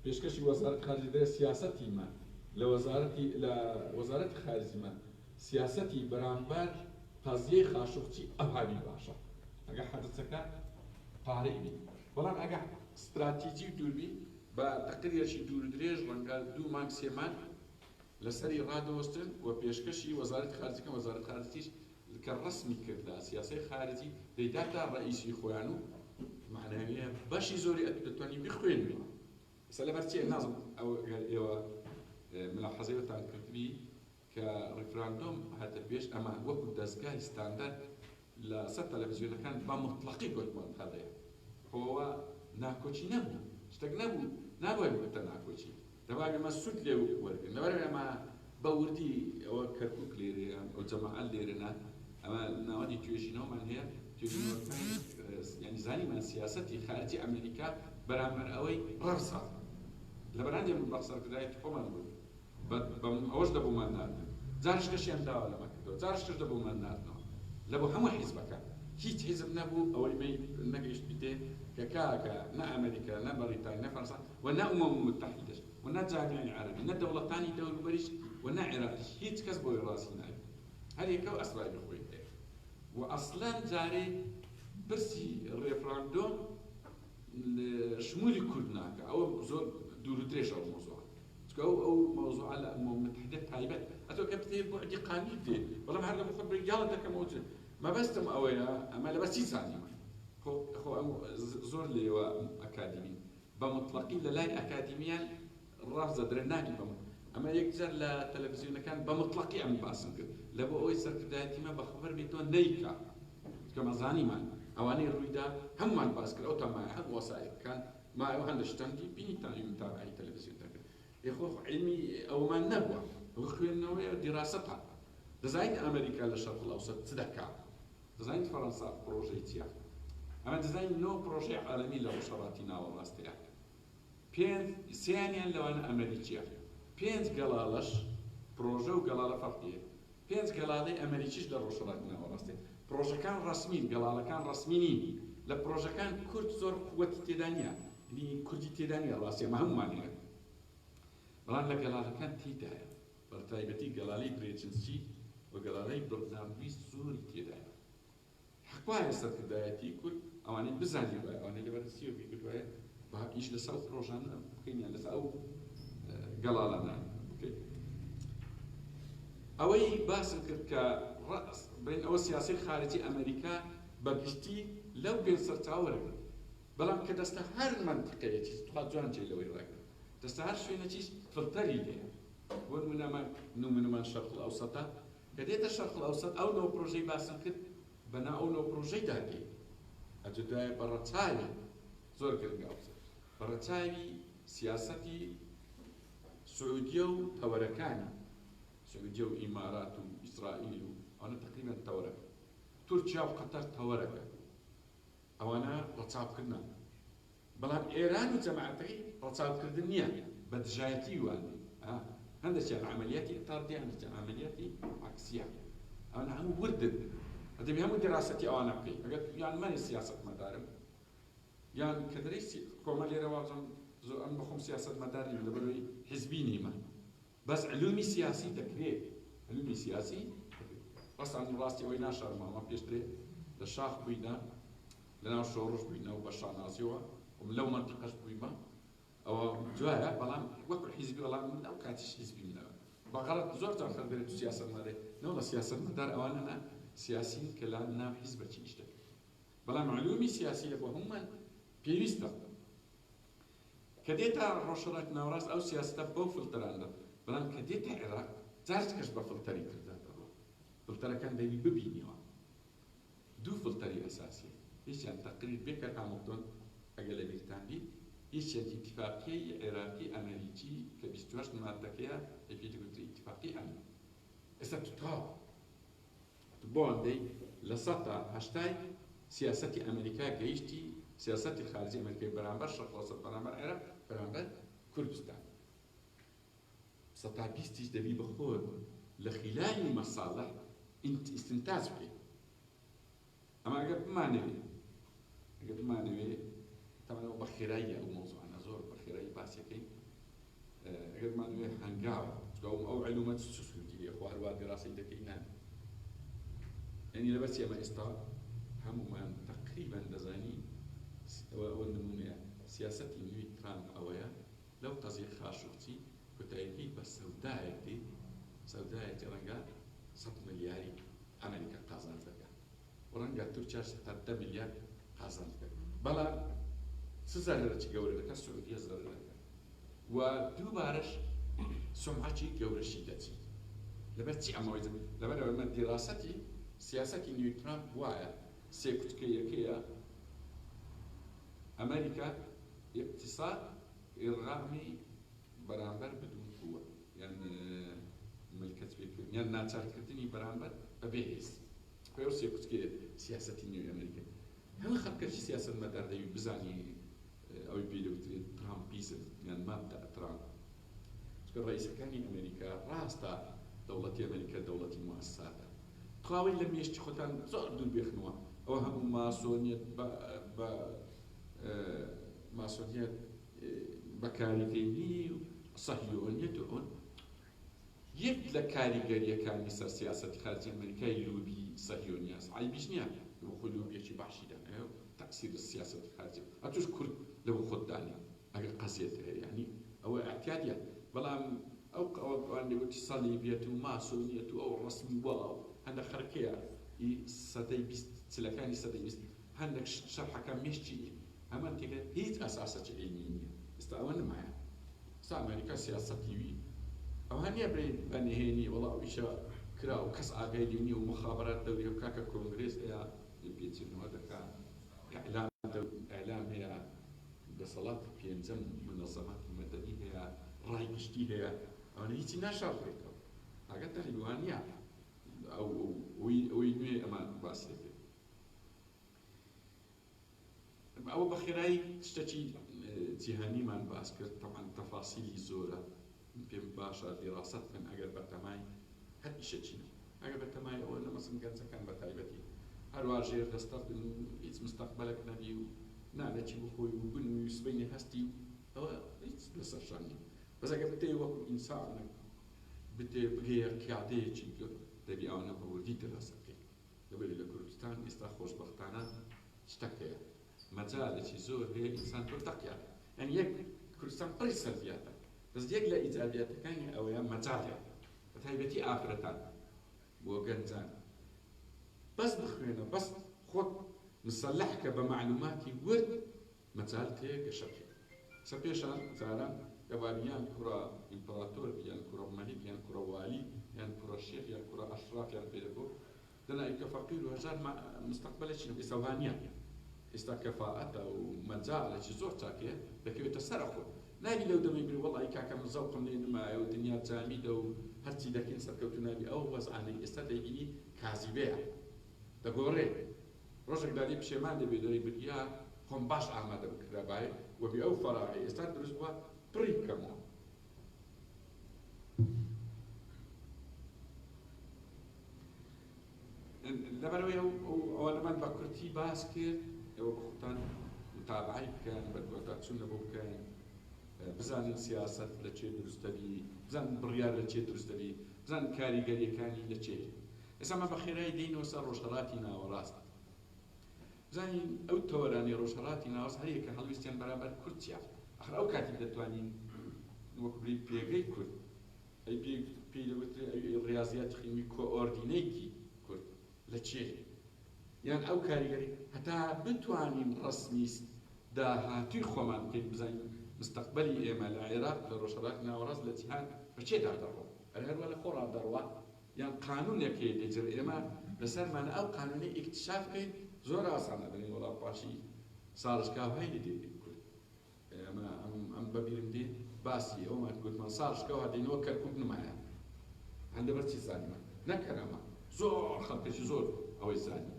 پێشکەشی وەزارەتی خارجی دەرێ سیاسەتی مە لە وەزارەتی لە وەزارەتی خارجی مە سیاسەتی بەرامبەر قەزیەی خاشقچی ئەوها بی باشە ئەگە حەدەسەکە تارئ بی بەڵام ئەگە ستراتیجی و دوور بی بە تەقریرێکی دوور و درێژ ڕەنگە دوو مانگ سێ مانگ لەسەری ڕادەوەستن و پێشکەشی وەزارەتی خارجی کەن وەزارەتی خارجیش کە ڕەسمی کرد لە سیاسەی خارجی دەیداتە ڕەئیسی خۆیان و مەعناویە بەشی زۆری ئەتو دەتوانی بخوێنیەوە ئێستا لەبەر چیە نازم ئەو گەر ئێوە ملاحەزەیەتان کردبی کە ڕیفراندۆم هاتە پێش ئەمە وەکو دەزگای ستاندەر لە سەر تەلەفزیۆنەکان بە موتڵەقی گۆتمان هەڵەیە خۆ ئەوە ناکۆکی نەبوو شتەک نەبوو نابوایە ببێتە ناکۆکی دەبا ئێمە سوود لێ وەرگرین لەبەر ئێمە بە وردی ئەوە کەرکوک لێرەیە ئەو جەماعەت لێرەنا ئەمە ناوەندی توێژینەوەمان هەیە توێژینەوەکان یانی زانیمان سیاسەتی خارجی ئەمریکا بەرامبەر ئەوەی ڕەفزە لەبەر هەندێ من بە سەرکردایەتی خۆمان بووین ئەوەش لە بۆمان ناردن جارش کەشیان داوا لەمە کردەوە جارش کەش لە بۆمان ناردنەوە لە بۆ هەموو حیزبەکان هیچ حیزب نەبوو ئەوەی مەی نەگەیشتبیتێ کە کاکە نە ئەمریکا نە بەڕیتانیا نە فەرەنسا و نە ئومەم متحیدەش و نە جامیعی عەرەبی نە دەوڵەتانی دەوروبەریش و نە عێراقیش هیچ کەس بۆی ڕازی نابی هەر یەکەو ئەسراری خۆی هەیە و ئەسلەن جارێ پرسی ڕێفراندۆم شمولی کورد ناکا ئەوە زۆر دوور و درێژە ئەو مەوزوعە چونکە ئەو ئەو مەوزوعە لە ئومەم متحدە تایبەت ئەتۆ کە بتەوێ بوعدی قانونی بدەی بەڵام هەر لە بۆ خۆت بڵێی یاڵە دەکەمەوە چ مەبەستم ئەوەیە ئەمە لەبەر چی زانیمە خۆ خۆ ئەم زۆر لێوە ئەکادیمین بە موتڵەقی لە لای ئەکادیمیان ڕەفزە درێ نابی بە ئەمە یەکجار لە تەلەفزیۆنەکان بە موتڵەقی ئەمن باسم کرد لە بۆ ئەوەی سەرکردایەتیمە بە خەبەر بێتەوە نەیکا چونکە مە زانیمان ئەوانەی ڕوویدا هەموومان باس کرد ئەو تا مایە هەم وەسائیقەکان مایەوە هەندە شتان دی بینیتان متابعەی تەلەفزیۆنتان کرد ئێ خۆ عیلمی ئەوەمان نەبووە ئەوە خوێندنەوەیە دیراسەتە دەزانیت ئەمریکا لە شەرق الاوسط چ دەکا دەزانیت فەرەنسا پرۆژەی چیە ئەمە دەزانین نۆ پرۆژەی عالەمی لە ڕۆژهەڵاتی ناوەڕاست هەیە پێنج سیانیان لەوانە ئەمریکیە پێنج گەڵاڵەش پرۆژە و گەڵاڵە فەرقی هەیە پێنج گەڵاڵەی ئەمریکیش لە ڕۆژهەڵاتی ناوەڕاست هەیە پرۆژەکان ڕەسمین گەڵاڵەکان ڕەسمی نین لە پرۆژەکان کورد زۆر قوتی تێدا نییە یعنی کوردی تێدا نییە ڕاستی ئەمە هەموومان هەیە بەڵام لە گەڵاڵەکان تێدایە بە تایبەتی گەڵالەی برێجنسکی و گەڵالەی بڕناردویست زۆری تێدایە. حەق وایە سەرکردایەتی کورد ئەوانەی بزانیبایە، ئەوانەی لەبەر دەستیەوە بیکردوایە با ئیش لەسەر ئەو پڕۆژانە بکەین یان لەسەر ئەو گەڵاڵانە بکەین. ئەوەی باسم کرد کە ڕەئس بڵێین ئەوە سیاسەی خارجی ئەمەریکا بە گشتی لەو پێنج سەرچاوە وەرەگرت. بەڵام کە دەستە هەر مەنتیقەیەکیش تخوا جوان جێ لەوەی ڕاگرن دەستە هەر شوێنێکیش فلتەری هەیە. بۆ نمونە ئەمە نمونەمان شەرق الاوسەتە کە دێتە شەرق الاوسەت ئەو نۆ پرۆژەی باسم کرد بەنا ئەو نۆ پرۆژەی دا دێ ئەجە دوایە بە ڕەچاوی زۆر گرنگە ئەو قسە بە ڕەچاوی سیاسەتی سعودیە و تەوەرەکانی سعودیە و ئیمارات و ئیسرائیل و ئەوانە تەقریبەن تەوەرەکە تورکیا و قەتەر تەوەرەکە ئەوانە ڕەچاوکردنە بەڵام ئێران و جەماعەتەکەی ڕەچاوکردن نیە بە دژایەتی وان ها هەندێکیان عەمەلیاتی تاردیە هەندێکیان عەمەلیاتی عەکسیە ئەوانە هەموو وردن ئەدەبی هەموو دیراسەتی ئەوانە بکەی ئەگەر یان منی سیاسەتمەدارم یان کە دەرێی کۆمە لێرە وابزانم زۆر ئەم بەخۆم سیاسەتمەدار نیم لەبەرەوەی حیزبی نیمە بەس علومی سیاسی دەکرێ علومی سیاسی دەکرێ ڕاستە ئەمن ڕاستی ئەوەی ناشارمەوە پێشترێ لە شاخ بووینە لەناو شۆڕش بووینە و بە شانازیەوە و من لەو مەنتیقەش بوویمە ئەوە جوایە بەڵام وەکو حیزبی بەڵام من ئەو کاتیش حیزبیم نە بە غەڵەت زۆر جار خەڵک دەرێ تو سیاسەتمەداری نەوەڵا سیاسەتمەدار ئەوانە نا سیاسین کە لە ناو حیزبەکی ئیش دەکەن بەڵام علومی سیاسی لە بۆ هەموومان پێویستە کە دێتە ڕۆژهەڵاتی ناوەڕاست ئەو سیاسەتە بەو فلتەرانە بەڵام کە دێتە عێراق جارجکەش بە فلتەری تردا دەڕوا فلتەرەکان دەبی ببینیەوە دوو فلتەری ئەساسی یەکیان تەقریر بێکەر هامڵتۆن ئەگەر لە بیرتان بی یەکیان ئیتفاقیەی عێراقی ئەمەریکی کە 28 مادەکەیە ئەی پێی دەگوترێ ئیتفاقی ئەمن ئێستا تو تەواو تو بۆن دەی لە سەتا هەشتای سیاسەتی ئەمەریکا گەیشتی سیاسەتی خارجی ئەمەریکای بەرامبەر شەرق ئەوسەت بەرامبەر عێراق بەرامبەر کوردستان سەتا بیستیش دەبی بە خۆت لە خیلالی مەساڵح ئیستنتاج بکەی ئەمە ئەگەر بمانەوێ ئەگەر بمانەوێ تەمەنەوە بە خێراییە ئەو مەوزوعانە زۆر بە خێرایی باسی. باسیەکەین ئەگەر بمانەوێ هەنگاو چونکە ئەو ئەو علومە چ سوودی هەیە خۆ هەروا دیراسەی دەکەی نابێ یعنی لەبەر چی ئەمە ئێستا هەمومان تقریبا دەزانین ئەوە ئەوە نمونەیە سیاسەتی نوێی ترامپ ئەوەیە لەو قەزیە خاشقچی کۆتاییەکەی بە سەودایەک دێ سەودایەکی ڕەنگە 100 ملیاری ئەمریکا قازانج دەکات و ڕەنگە تورکیاش هەتا 10 ملیار قازانج بکات بەڵام چ زەرەرێکی گەورە دەکات سعودیە زەرەر دەکات و دووبارەش سومعەکی گەورەشی دەچیت لەبەر چی ئەمە لەبەر ئەوەی من دیراسەتی سیاسەتی نوێی ترامپ وایە سێ کوچکەیەکەیە ئەمریکا ئیقتیساد ئیرغامی بەرامبەر بدون قوە یان ملکەچ پێکردن یان ناچارکردنی بەرامبەر بەبێ هێز خۆی ئەو سێ کوچکەیە سیاسەتی نوێی ئەمریکا هەموو خەڵکەکی سیاسەتمەدار دەوی بزانی ئەوەی پێی دەوترێت ترامپیزم یان مابدەئ ترامپ چونکە ڕەئیسەکانی ئەمریکا ڕاستە دەوڵەتی ئەمریکا دەوڵەتی موئەسساتە تخواوەی لە مێشکی خۆتان زۆر دوور بێخنەوە ئەوە هەموو ماسۆنیەت بە ماسۆنیەت بەکاریدێنی و سەهیۆنیەت و ئەوە یەک لە کاریگەرییەکانی سەر سیاسەتی خارجی ئەمەریکای لۆبی سەهیۆنیاس، عەیبیش نیە بۆ خۆی لۆبیەکی باشی دانایە و تەئسیر لە سیاسەتی خارجی ئەتوش کورد لەوە خۆت دانێ ئەگەر قەزیەت هەیە یانی ئەوە ئیعتیادیە بەڵام ئەو ئەوە ئەوان دەگوتی سەلیبیەت و ماسۆنیەت و ئەو ڕەسمی واو هەندە خەرکەیە ئی سەدەی 20 چلەکانی سەدەی 20 هەندێک شت شەرحەکە مێشکی هەمان تێکە هیچ ئەساسەکی عیلمی نیە ئێستا ئەوە نمایە ئێستا ئەمەریکا سیاسەتی وی ئەوها نیە برێ بە نهێنی وەڵا ئەو ئیشە کرا و کەس ئاگای لێ نیە و موخابەرات دەوری هەبوو کاکە کۆنگرێس هەیە لێپێچینەوە دەکا ئیعلام ئیعلام هەیە دەسەڵاتی پێنجەم مونەزەماتی مەدەنی هەیە ڕای گشتی هەیە ئەوانە هیچی ناشاردرێتەوە ئاگاتان لێ وا نیە ئەو ئەوەی نوێ ئەمە باسی دەکرێت ئەوە بە خێرایی شتەکی جیهانیمان باس کرد تەبعەن تەفاسیلی زۆرە من پێم باشە دیراسەت بکەن ئەگەر بەتەمای هەر ئیشەکی نەبن ئەگەر بەتەمای ئەوە نەمەسن گەنجەکان بە تایبەتی هەروا ژێر دەستە بن و هیچ مستەقبەلەک نەبی و نانەکی بخۆی و بنووی و سبەینێ هەستی و ئەوە هیچ لەسەر شان نییە بەس ئەگەر بتەوێ وەکو ئینسانێک بتەوێ بگەیە قیادەیەکی دەبی ئەوانە بە وردی دیراسە بکەی. لەبەری لە کوردستان ئێستا خۆشبەختانە شتەک هەیە مەجالێکی زۆر هەیە ئینسان تۆ تەقیات یانی یەک کوردستان پڕی سەلبیاتە بەس یەک لە ئیجابیاتەکانی ئەوەیە مەجالێک بە تایبەتی ئافرەتان بۆ گەنجان بەس بخوێنە بەس خۆت مسەلح کە بە مەعلوماتی ورد مەجالت هەیە گەشە بکەیت. سە پێشان جاران کەبابی یان کوڕە ئیمپڕاتۆر بی یان کوڕە مەلیک یان کوڕە والی یان کوڕە شێخ یان کوڕە ئەشڕافیان پێ دەگۆ دەنا ئیکە فەقیر و هەژار مستەقبەلێکی نەبوو ئێستا وا نییە ئێستا کەفائەتە و مەجالێکی زۆر چاک هەیە دەکەوێتە سەرە خۆت نابی لەو دەمەی بری وەڵی کاکە من زەوقم لێ نمایە و دنیا جامیدە و هەرچی دەکەین سەرکەوتوو نابی ئەو وەزعانەی ئێستا دەیبینی کازیبەیە دەگۆڕێ ڕۆژێک دادی پشێمان دەبێ دەڵێی بریا خۆم باش ئامادە بکردابایە و بێ ئەو فەراغەی ئێستا دروست بووە پڕی بکەمەوە. لەبەرئەوەی ئەو ئەوانەمان بە کورتی باس کرد ئێوە بە خۆتان متابعەی بکەن بەدواداچوون لە بۆ بکەن بزانن سیاسەت لە چێ دروست دەبی بزانن بڕیار لە چێ دروست دەبی بزانن کاریگەریەکانی لە چێ ئێستا ئەمە بە خێرایی دێینەوە سەر ڕۆژهەڵاتی ناوەڕاست. بزانین ئەو تەوەرانەی ڕۆژهەڵاتی ناوەڕاست هەر یەکە هەڵویستیان بەرامبەر کورد چیە؟ ئاخر ئەو کاتی دەتوانین وەک بڵێی پێگەی کورد ئەی پێی پێی دەگوترێ ئەی ڕیازیات خیمی coordinate ی کورد لە چێ؟ یان ئەو کاریگەری هەتا بتوانین ڕەسمی داهاتووی خۆمان بکەین بزانین مستەقبەلی ئێمە لە عێراق لە ڕۆژهەڵاتی ناوەڕاست لە جیهان بە چێدا دەڕوا؟ ئەرێ هەروا لە خۆڕا دەڕوا؟ یان قانونێک هەیە دەیجر ئێمە لەسەرمانە ئەو قانونەی ئیکتشاف بکەین زۆر ئاسانە دەڵێن وەڵا پاشی ساڕشکاو هەی لە دێ کورد ئەمە ئەم بەبیرم دێ باسی ئەومان گوتمان ساڕشکاو هەدەینەوە کەرکوک نمایە هەندە بەرچی زانیمان نەکەرەمە زۆر خەڵکێکی زۆر ئەوەی زانی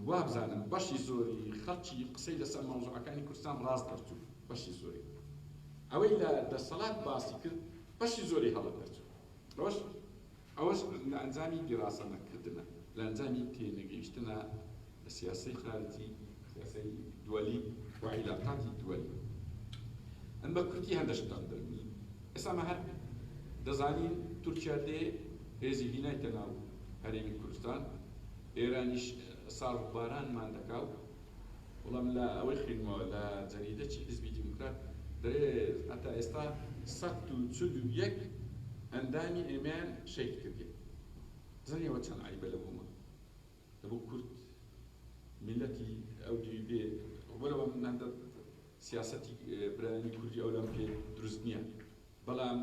وابزانم بەشی زۆری خەڵکی قسەی لەسەر مەوزوعەکانی کوردستان ڕاست دەرچوو بەشی زۆری ئەوەی لە دەسەڵات باسی کرد بەشی زۆری هەڵە دەرچوو ئەوەش ئەوەش لە ئەنجامی دیراسە نەکردنە لە ئەنجامی تێنەگەیشتنە لە سیاسەی خارجی سیاسەی دوەلی و عیلاقاتی دوەلی. بە کورتی هەندە شتان دەرم. ئێستا ئەمە هەر دەزانین تورکیا دێ هێزی هینایتە ناو هەرێمی کوردستان، ئێرانیش ساڕ بارانمان دەکا و وەڵا من لە ئەوەی خوێندمەوە لە جەریدەکی حیزبی دیموکرات دەرێ هەتا ئێستا 141 ئەندامی ئێمەیان شەهید کردیە. دەزانی ئەوە چەند عەیبە لە بۆ لە بۆ کورد میلەتی ئەو دوی بێ وەلەوە من هەندە سیاسەتی برایانی کوردی ئەولام پێ دروست نییە بەڵام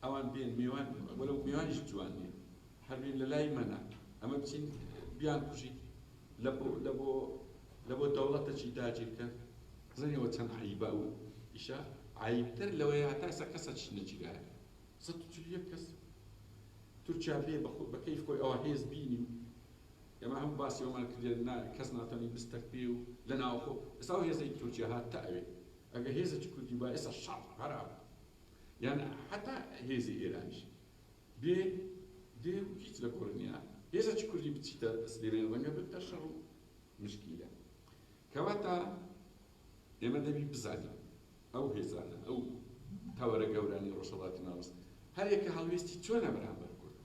ئەوان بێن میوان وەلەو میوانیش جوان نییە هەر بێن لە لای مەنا ئەمە بچین بیان کوژین لە بۆ لە بۆ لە بۆ دەوڵەتەکی داگیرکەر زانیەوە چەند عەیبە ئەو ئیشە عەیبتر لەوەیە هەتا ئێستا کەسەکیش نەگیرایە 141 کەس تورکیا بێ بە کەیف خۆی ئەوە هێز بینی و ئێمە هەموو باسی ئەومان کردێ نا کەس ناتوانێت بستەک پێ و لە ناوخۆ ئێستا ئەو هێزەی تورکیا هات تا ئەوێ ئەگەر هێزێکی کوردی با ئێستا شەڕ هەرا یان حتا هێزی ئێرانیش بێ دێ و هیچ لە گۆڕ نییە هێزێکی کوردی بچیتە سلێمانی ڕەنگە ببتە شەڕ و مشکیلە کەواتە ئێمە دەبی بزانین ئەو هێزانە ئەو تەوەرە گەورانی ڕۆژهەڵاتی ناوەڕاست هەر یەکە هەڵوێستی چۆنە بەرامبەر کورد؟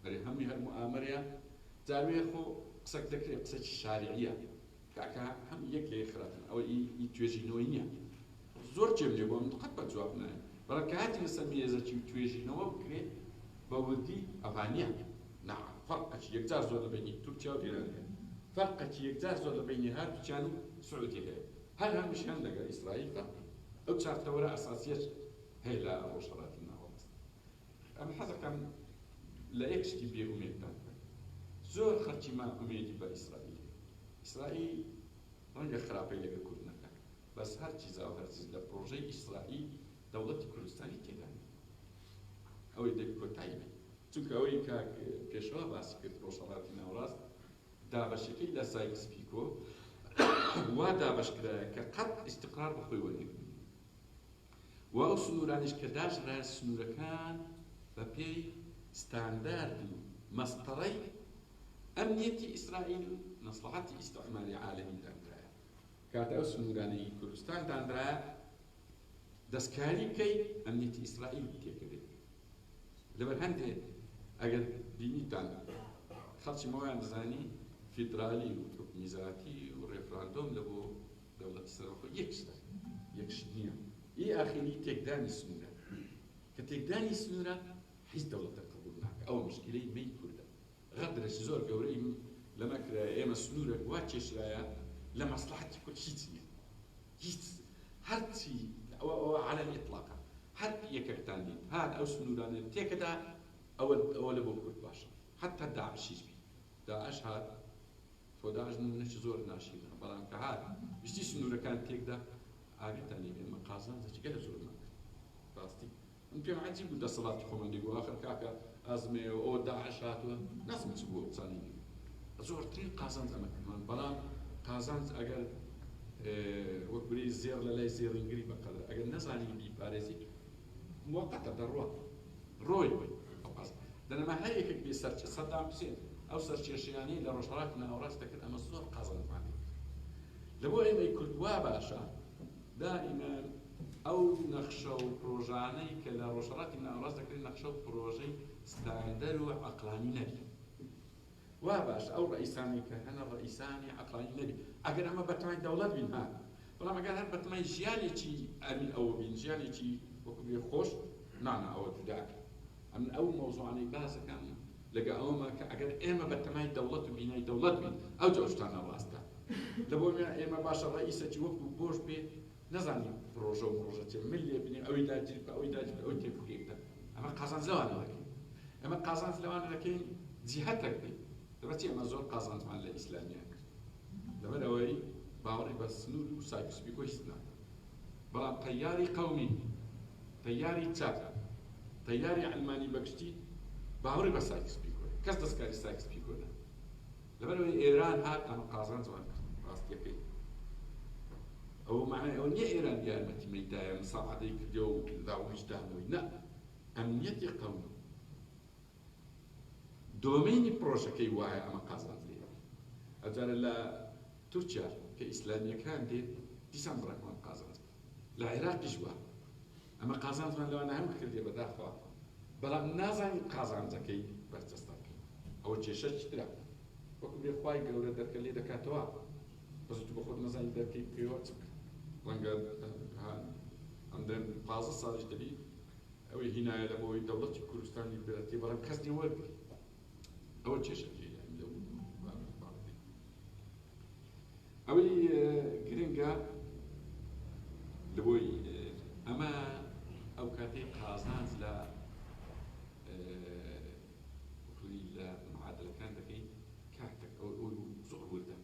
ئەرێ هەمووی هەر موئامەرەیە؟ جاروێ خۆ قسەک دەکرێ قسەکی شاریعیە کاکە هەم یەک لە یەک خراپن ئەوە ئی ئی توێژینەوەی نییە زۆر جێم لێ بووە من قەت بە جواب نایەم بەڵام کە هاتینە سەر مێزەکی و توێژینەوە بکرێ بە وردی ئەڤا نییە نا فەرقەکی یەکجار زۆر لە بەینی تورکیا و ئێران هەیە فەرقەکی یەکجار زۆر لە بەینی هەردووکیان و سعودیە هەیە هەر هەمووشیان لەگەڵ ئیسرائیل فەرقی ئەو چار تەوەرە ئەساسیەش هەیە لە ڕۆژهەڵاتی ناوەڕاست. ئەمن حەزەکەم لە یەک شتی بێ ئومێدتان بکەم. زۆر خەڵکی ما ئومێدی بە ئیسرائیل هەیە. ئیسرائیل ڕەنگە خراپەی لەگە کورد نەکا، بەس هەرچی زاو هەرچیز لە پڕۆژەی ئیسرائیل دەوڵەتی کوردستانی تێدا نیە. ئەوەی دەبی کۆتایی بێ. چونکە ئەوەی کاک پێشەوا باسی کرد ڕۆژهەڵاتی ناوەڕاست دابەشەکەی لە سایکس پیکۆ وا دابەش کرایە کە قەت ئیستقرار بە خۆیوە نەبینی و ئەو سنوورانیش کە داشرایە سنوورەکان بە پێی ستاندارد و مەستەڕەی ئەمنیەتی ئیسرائیل و مەسڵەحەتی ئیستعماری عالەمی دانرایە. کاتێ ئەو سنوورانەی کوردستان دانرایە دەستکاری بکەی ئەمنیەتی ئیسرائیل تێکەدەی. لەبەر هەندێ ئەگەر بینیتان خەڵکی مەوایان دەزانی فیدرالی و حوکمی زاتی و ڕێفراندۆم لە بۆ دەوڵەتی سەربەخۆ یەک شتە یەک شت نییە. ئی ئاخیری تێکدانی سنوورە کە تێکدانی سنوورە هیچ دەوڵەتێک قبوڵ ناکا ئەوە مشکیلەی مەی کوردە غەدرێکی زۆر گەورەی لەمە کرایە ئێمە سنوورێک وا کێشرایە لە مەسڵەحەتی کورد هیچ نییە هیچ هەرچی ئەوە ئەوە عەلە ئیتڵاقە هەر یەکەکتان دیت هات ئەو سنوورانە تێکەدا ئەوە ئەوە لە بۆ کورد باشە حەتا داعشیش بی داعش هات خۆ داعش نمونەکی زۆر ناشیرنە بەڵام کە هات ویستی سنوورەکان تێکدا ئاگاتان لێ بێ ئێمە قازانجێکی گەلە زۆرمان کرد ڕاستی من پێم عەجیب بوو دەسەڵاتی خۆمان دەگو ئاخر کاکە ئازمەیە ئەوە داعش هاتووە نازم چ بووە قسانەی دیکە زۆرترین قازانج ئەمە کردمان بەڵام قازانج ئەگەر وەک برێی زێڕ لە لای زێڕینگری بەقەدر ئەگەر نەزانی بیپارێزی موقتە دەڕوا ڕۆی ئەو قاز دەنەما هەر یەکێک بێ سەرچ سەدام حوسێن ئەو سەرکێشیانەی لە ڕۆژهەڵاتی ناوەڕاست دەکرد ئەمە زۆر قازانجمان لێ کرد لە بۆ ئێمەی کورد وا باشە دائیمەن ئەو نەخشە و پرۆژانەی کە لە ڕۆژهەڵاتی ناوەڕاست دەکرێت نەخشە و پرۆژەی ستاندەر و عەقڵانی نەبی. وا باشە ئەو ڕەئیسانەی کە هەنە ڕەئیسانی عەقڵانی نەبی. ئەگەر ئەمە بەتەمای دەوڵەت بین ها، بەڵام ئەگەر هەر بەتەمای ژیانێکی ئەمین ئەوە بین، ژیانێکی وەکو بێ خۆش، نا نا ئەوە جودایە. ئەمن ئەو مەوزوعانەی باس ئەکەم لەگە ئەوەمە کە ئەگەر ئێمە بەتەمای دەوڵەت و بینای دەوڵەت بین ئەوجا ئەو شتانە ڕاستە. لە بۆ ئێمە باشە ڕەئیسەکی وەکو بۆش بێ نەزانی پرۆژە و مڕۆژە چیە مل لێ بنێ ئەوی داگیر بکە ئەوی داگیر بکە ئەوی تێک بکە ئەمە قازانج لەوانە دەکەین ئەمە قازانج لەوانە دەکەین جیهەتەک بین لەبەر چی ئەمە زۆر قازانجمان لە ئیسلامیان کرد لەبەر ئەوەی باوەڕی بە سنوور و سایکس پیکۆ هیچ ناکات بەڵام تەیاری قەومی تەیاری چەپ تەیاری عەلمانی بەگشتی باوەڕی بە سایکس پیکۆ کەس دەستکاری سایکس پیکۆ ناکات لەبەرئەوەی ئێران هات ئەمە قازانجمان کرد ڕاستیەکەی ئەوە معنای ئەوە نییە ئێران یارمەتی مەیدایە مساعدەی کردێ و لا ویژدانەوەی نا ئەمنیەتی قەومی دۆمینی پرۆژەکەی وایە ئەمە قازانج لێ ئەجارە لە تورکیا کە ئیسلامیەکان دێن دیسان بڕەکمان قازانج کرد. لە عێراقیش وا. ئەمە قازانجمان لەوانە هەموو کردیە بەداخەوە، بەڵام نازانین قازانجەکەی بەرجەستە بکەین. ئەوە کێشەکی ترە. وەکو بێ خوای گەورە دەرکە لێ دەکاتەوە، بەس تو بەخۆت نەزانی دەرکەی بکەیەوە چ بکەی. ڕەنگە ئەم دەم 15 ساڵیش دەبی ئەوەی هینایە لە بۆی دەوڵەتی کوردستانی برەتی، بەڵام کەس نیە وەرگری. ئەوە کێشەکەی لەو بابەتەی. ئەوەی گرنگە لەبۆی ئەمە ئەو کاتەی قازانج لە لە معادلەکان دەکەین، کاتێک ئەو زۆر وردە،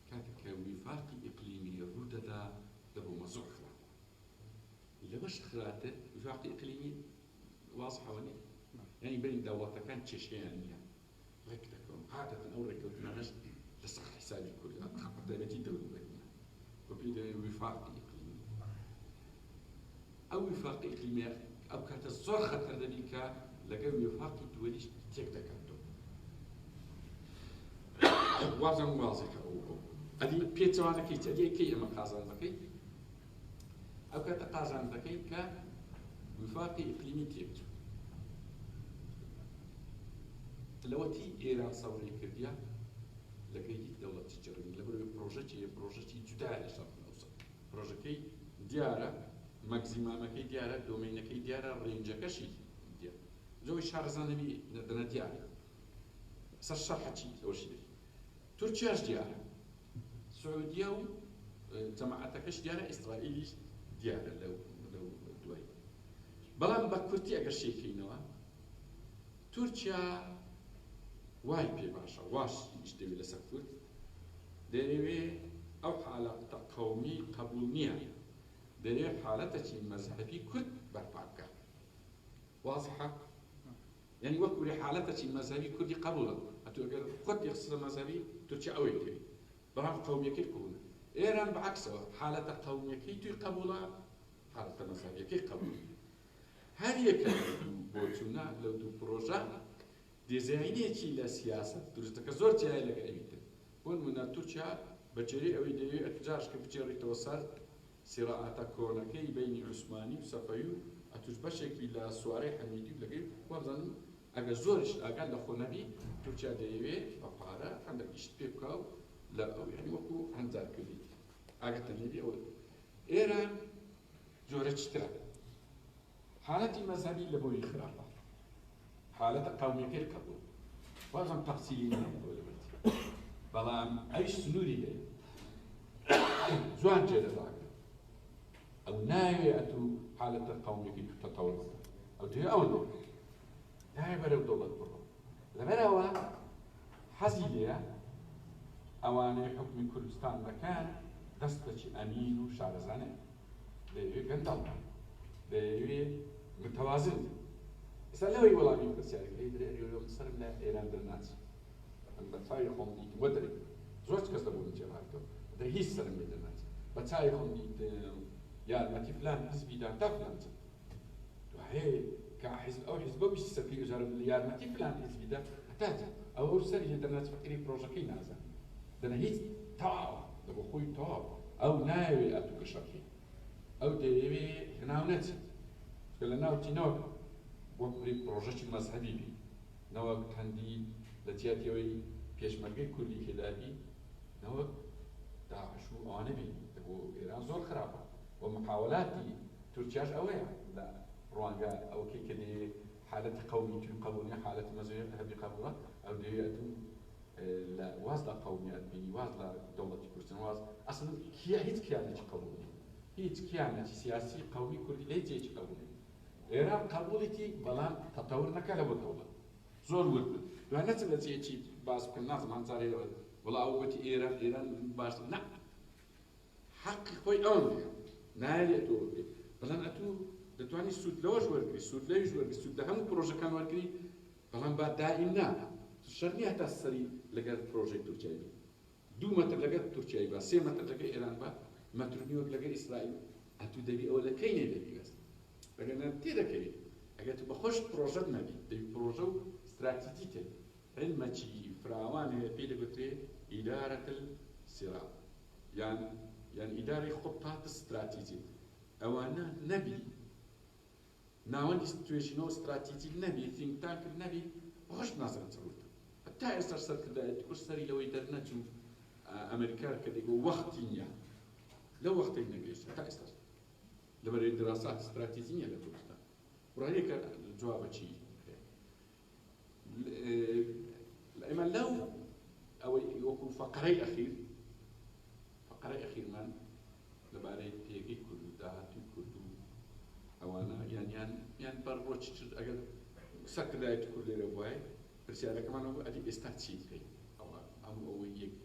کاتێک کە ویفاقی ئیقلیمی ڕوو دەدا لە بۆ مەزۆر خراپە، لەوەش خراپتر ویفاقی ئیقلیمی وازحەوە نیە، یعنی بین دەوڵەتەکان کێشەیان نییە، ڕێک دەکەون. عادەتەن ئەو ڕێککەوتنانەش لەسەر حیسابی کورد بەتایبەتی دەوروبەریە و پێی دەڵێن ویفاقی ئیقلیمی. ئەو ویفاقی ئیقلیمیە ئەو کاتە زۆر خەتەر دەبی کە لەگەڵ ویفاقی دووەلیش تێک دەکاتەوە. وازم وازێکە ئەو ئەو ئەدی پێچەوانەکەی چ؟ ئەدی کەی ئەمە قازانج دەکەی؟ ئەو کاتە قازانج دەکەی کە ویفاقی ئیقلیمی تێکچوو. لەوەتی ئێران سەوری کردیە لەگەی هیچ دەوڵەتی جڕین، لەبەرەوەی پرۆژەکی پرۆژەکی جودایە لە شەرق ئەوسەت. پرۆژەکەی دیارە، مەگزیمامەکەی دیارە، دۆمینەکەی دیارە، ڕێنجەکەشی دیارە. جۆی شارەزانەبی دەنە دیارە سەر شەرحەکی ئەوەشی دەی. تورکیاش دیارە، سعودیە و جەماعەتەکەش دیارە، ئیسرائیلیش دیارە لەو دوای. بەڵام بە کورتی ئەگەر شیکەینەوە، تورکیا وای پێ باشە، واش ئیش دەوێت لەسەر کورد، دەیەوێ ئەو حالەتە قەومی قبول نییە، دەیەوێ حالەتەکی مەزهەبی کورد بەرپا بکات. وازحە؟ یعنی وەک وری حالەتەکی مەزهەبی کوردی قبوڵە، ئەتو ئەگەر خۆت یەخسە مەزهەبی تورکیا ئەوەی دەوێت، بەڵام قەومیەکەی قبوڵە. ئێران بەعەکسەوە حالەتە قەومیەکەی توی قبوڵە، حالەتە مەزهەبیەکەی قبوڵ. هەر یەکە لەو دوو بۆچوونە، لەو دوو پرۆژە، دیزاینێکی لە سیاسەت دروست دەکە زۆر جیایە لەگە ئەوی تر. بۆ نمونە تورکیا بە جێرەی ئەوەی دەیەوێت ئەتوجارش کە بگێڕیتەوە سەر سیراعاتە کۆنەکەی بینی عوسمانی و سەفەوی و ئەتوش بەشێک بی لە سوارەی حەمیدی و لەگەی وابزانم ئەگەر زۆریش ئاگات لە خۆ نەبی، تورکیا دەیەوێ بە پارە هەندێک ئیشت پێ بکا و لە ئەو یعنی وەکو هەنجار کردیت ئاگاتە نەبی. ئەوە ئێران جۆرەکی ترە، حالەتی مەزهەبی لە بۆی خراپە، حالەتە قەومیەکەی قبوڵ. وازم تەفسیلی نایەوە لەبەرتی، بەڵام ئەویش سنووری هەیە، جوان جێ دەباگرن. ئەو ناوێ ئەتوو حالەتە قەومیەکەی تو تەتەور بکە، ئەو دەوێ ئەو دەوێ ناوێ بەرەو دەوڵەت بڕۆ. لەبەرەوە حەزی لێیە ئەوانەی حکومی کوردستان دەکەن دەستێکی ئەمین و شارەزانێ، دەیەوێ گەندەڵ بن، دەیەوێ متەوازن بن. ئێستا لەوەی وەڵامی پرسیارەکەی درێ ئەگەر من سەرم لە ئێران دەرناچێ، من بە چاوی خۆم دیتم وە دەرێ زۆر کەس لە بۆم جێڕایتەوە، دە هیچ سەرم لێ دەرناچێ، بە چاوی خۆم دیتم یارمەتی فلان حزبی دا تا فلان چ دوایێ کە حزب ئەو حزبە ویستی سەرکەی ئەجارە بلێ یارمەتی فلان حزبی دا هەتا جا ئەو ئەو سەری لێ دەرناچ، فەقیری پرۆژەکەی نازانێ دەنە هیچ تەواوە لە بۆ خۆی تەواو. ئەو نایەوێ ئەتوو گەشە بکەی، ئەو دەیەوێ لەناو نەچی، چونکە لەناو چی نەوەک وەک بڵێی پرۆژەکی مەزهەبی بی، نەوەک هەندی لە جیاتی ئەوەی پێشمەرگەی کوردی تێدا بی، نەوەک داعش و ئەوانە بی. بۆ ئێران زۆر خراپە و محاولاتی تورکیاش ئەوەیە لە ڕوانگە ئەوەکەی کە دەیەوێ حالەتی قەومی توی قبوڵ نیە، حالەتی مەزهەبی قبوڵە، ئەو دەیەوێ ئەتوو لە واز لە قەومیات بینی، واز لە دەوڵەتی کوردستان، واز ئەسڵ کیا هیچ کیانێکی قبوڵ نیە، هیچ کیانێکی سیاسی قەومی کوردی لە هیچ جێیەکی قبوڵ نیە. ئێران قبوڵیتی بەڵام تەتەور نەکا لە بۆ دەوڵەت. زۆر ورد بن دوای نەچن لە جێیەکی باس بکەن، نازم هەنجارەی لەوە وەڵا ئەو گوتی ئێران ئێران باش نا، حەقی خۆی ئەوەن هەیە نایەوێت تۆ بکەیت، بەڵام ئەتوو دەتوانی سوود لەوەش وەرگری، سوود لەویش وەرگری، سوود لە هەموو پرۆژەکان وەرگری، بەڵام با دائیم نا. شەر نییە هەتا سەری لەگەر پرۆژەی تورکیای بی، 2 مەتر لەگەر تورکیای با، 3 مەتر لەگەر ئێران با، مەتر و نیوەک لەگەر ئیسرائیل، ئەتوو دەبی ئەوە لە کەی نێ دەبی بەس ئەگەر نا تێدەکەوی. ئەگەر تو بەخۆش پرۆژەت نەبی، دەبی پرۆژە و استراتیجی تێبی. علمەکی فراوان هەیە پێی دەگوترێ ئیدارەت الصراع یان یان ئیدارەی خطات استراتیجی. ئەوانە نەبی، ناوەندی توێژینەوە ستراتیجی نەبی، think tank نەبی، بەخۆش نازانن چ ڕوویدا. هەتا ئێستاش سەرکردایەتی کورد سەری لەوەی دەرنەچوو ئەمریکا کە دەیگۆ وەختی نییە، لەو وەختەی نەگەیشت هەتا ئێستاش. لەبەرەی دراسات ستراتیجی نییە لە کوردستان. ڕایەکە جوابە چی هەیە. ئێمە لەو ئەوەی وەکو فەقەرەی ئەخیر، فەقەرەی ئەخیرمان لەبارەی پێگەی کورد و داهاتووی کورد و ئەوانە یان یان یان بەر ڕۆچ چ ئەگەر سەرکردایەتی کورد لێرە بوایە پرسیارەکەمان ئەوە بوو ئەدی ئێستا چی بکەین؟ ئەوە هەموو ئەوەی یەک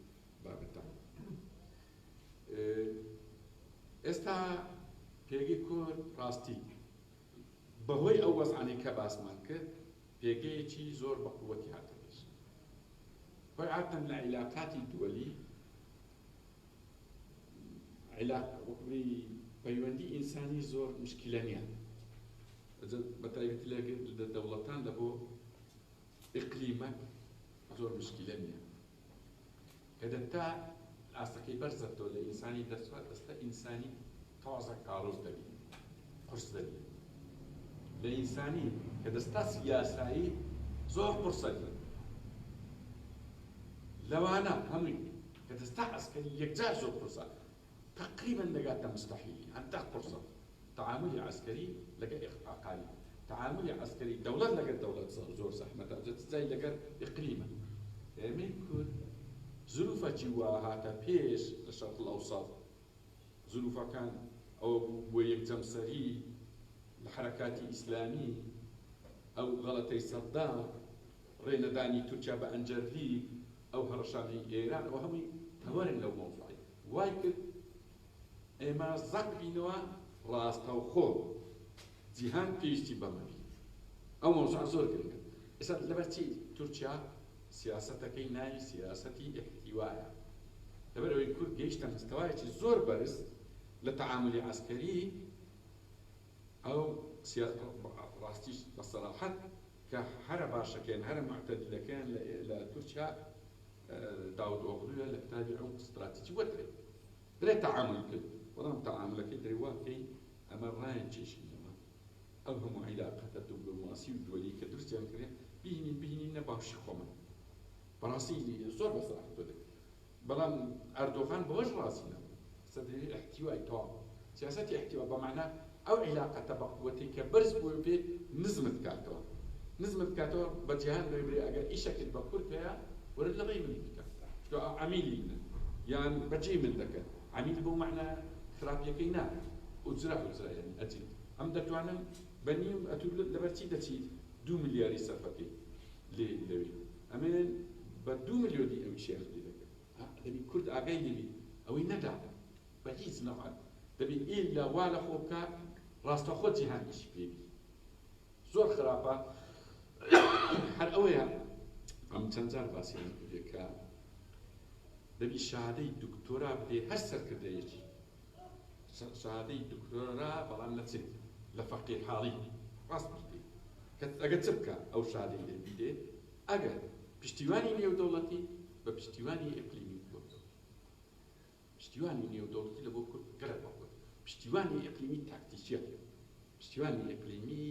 بابەتە. ئێستا پێگەی کورد ڕاستی بەهۆی ئەو وەزعانەی کە باسمان کرد پێگەیەکی زۆر بە قووەتی هاتە پێش. خۆی عادەتەن لە عیلاقاتی دووەلی عیلاق وەک بڵێی پەیوەندی ئینسانی زۆر مشکلە نییە بە تایبەتی لە دەوڵەتان لە بۆ ئیقلیمەک زۆر مشکلە نییە کە دەتا ئاستەکەی بەرزەتەوە لە ئینسانی دەستوە دەستە ئینسانی تازە کاڵۆز دەبی قورس دەبی لە ئینسانی کە دەستا سیاسایی زۆر قورسە دی لەوانە هەمووی کە دەستا عەسکەری یەکجار زۆر قورسە تەقریبەن دەگاتە مستەحیلی هەندە قورسە تەعامولی عەسکەری لەگەر ئەقالی تەعامولی عەسکەری دەوڵەت لەگەر دەوڵەت زۆر زەحمەتە جا چ جای لەگەر ئیقلیمە ئێمەی کورد زروفەکی وا هاتە پێش لە شەرق الاوسط زروفەکان ئەوە بوو بۆ یەک جەمسەری لە حەرەکاتی ئیسلامی ئەو غەڵەتەی سەدام ڕێ نەدانی تورکیا بە ئەنجەرلیک ئەو هەڕەشانەی ئێران ئەوە هەمووی تەوەرن لەو مەوزوعەی وای کرد ئێمە زەق بینەوە ڕاستەوخۆ جیهان پێویستی بەمە بی ئەو مەوزوعە زۆر گرنگە ئێستا لەبەر چی تورکیا سیاسەتەکەی ناوی سیاسەتی ئیحتیوایە لەبەر ئەوەی کورد گەیشتە مستەوایەکی زۆر بەرز لە تەعامولی عەسکەری ئەو ڕاستیش بە سەراحەت کە هەرە باشەکەیان هەرە موعتەدیلەکەیان لە تورکیا داود ئۆغلویە لە کتابی عمق ستراتیجی وەترێ درێ تەعامول کرد بەڵام تەعامولەکەی درێ وا بکەین ئەمە ڕایان کێشینەوە ئەو هەموو عیلاقەتە دبلۆماسی و دوەلی کە دروستیان کرد بینین بینینە باوشی خۆمان بەڕاستی زۆر بە سەراحەت تۆ دەکرد بەڵام ئەردۆغان بەوەش ڕازی نەبوو سەدەوی ئیحتیوای تەواو سیاسەتی ئیحتیوا بە مەعنا ئەو عیلاقەتە بە قوەتەی کە بەرز بووە پێ نزمت کاتەوە نزمت کاتەوە بە جیهان بڵێ برێ ئەگەر ئیشەکت بە کورد هەیە وەرە لە ڕێی من بکە چونکە ئەو عەمیلی منە یان بەجێی من دەکەن عەمیل بەو مەعنا خراپیەکەی نا ئوجرە ئوجرە یانی ئەجیر ئەم دەتوانم بە نیو ئەتوو لەبەر چی دەچیت دوو ملیاری سەرفەکەی لێ لەوێ ئەمێن بە دوو ملیۆنی ئەوی شێخ لێ دەکەن ها دەبی کورد ئاگای لێبی ئەوەی نەدا بە هیچ نەوعەک دەبی ئیلا وا لە خۆ بکا ڕاستەوخۆ جیهان ئیشی پێ بی زۆر خراپە هەر ئەوەیە ئەم چەند جار باسیان کردێ کە دەبی شادەی دکتۆرا بدێ هەر سەرکردەیەکی شەهادەی دکتۆرا بەڵام لە چ؟ لە فەقیر حاڵی ڕاست بیدێ کە ئەگەر چ بکا ئەو شادەی لێ بیدێ ئەگەر پشتیوانی نێودەوڵەتی بە پشتیوانی ئیقلیمی کورد پشتیوانی نێودەوڵەتی لە بۆ کورد گەلەک بەقوەت پشتیوانی ئیقلیمی تاکتیکیە پشتیوانی ئیقلیمی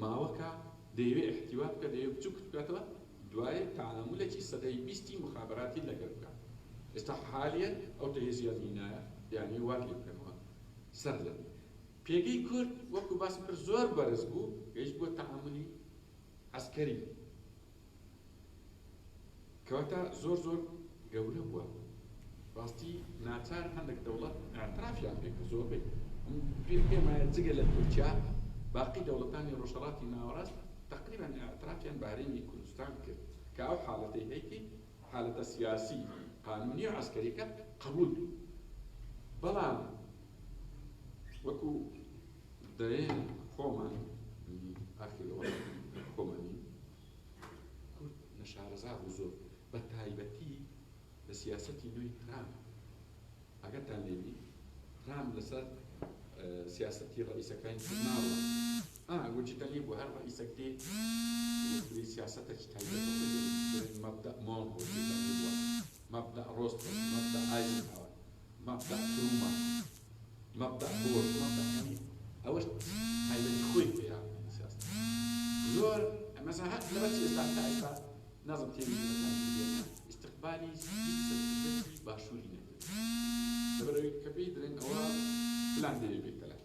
ماوەکە دەیەوێ ئیحتیوا بکە دەیەوێ بچوکت بکاتەوە دوایێ تەعامولێکی سەدەی بیستی موخابەراتی لەگەل بکە ئێستا حالیەن ئەو تەهێزیان هینایە دەیانەوێ وات لێ بکەنەوە سەر لە پێگەی کورد وەکو باسم کرد زۆر بەرز بوو گەیشت بۆ تەعامولی عەسکەری کەواتە زۆر زۆر گەورە بووە ڕاستی ناچار هەندێک دەوڵەت اعترافیان پێ کرد زۆربەی پێم وایە جگە لە تورکیا باقی دەوڵەتانی ڕۆژهەڵاتی ناوەڕاست تقریبا اعترافیان بە هەرێمی کوردستان کرد کە ئەو حاڵەتەی هەیتی حالەتە سیاسی قانونی و عەسکەریەکە قبول بوو بەڵام وەکو دەێن خۆمان ئاخیرەوە خۆمانی کورد نەشارەزا بوو زۆر بە تایبەتی لە سیاسەتی نوێی ترامپ ئاگاتان لێبی ترامپ لەسەر سیاسەتی ڕئیسەکانی تر ناڕوا ئا وجدە لێ بوو هەر ڕئیسەک دێ وەکوری سیاسەتێکی تایبەت بە خۆی دەبێت بڵێن مەبدەئ مۆنڕۆ جێتان لێ بووە مەبدەئ ڕۆزفڵت مەبدەئ ئایزنهاوەر مەبدەئ ترومان مەبدەئ بۆش مەبدەئ یانی. زۆر مەسەلەن هەر لەبەر چی ئێستا تا ئێستا نازم تێبینیەکان کردیە ئیستقبالی هیچ سەرکردەکی باشووری نەکرد لەبەرئەوەی کە پێی دەڵێن ئەوە پلان دەوێ بێتە لای.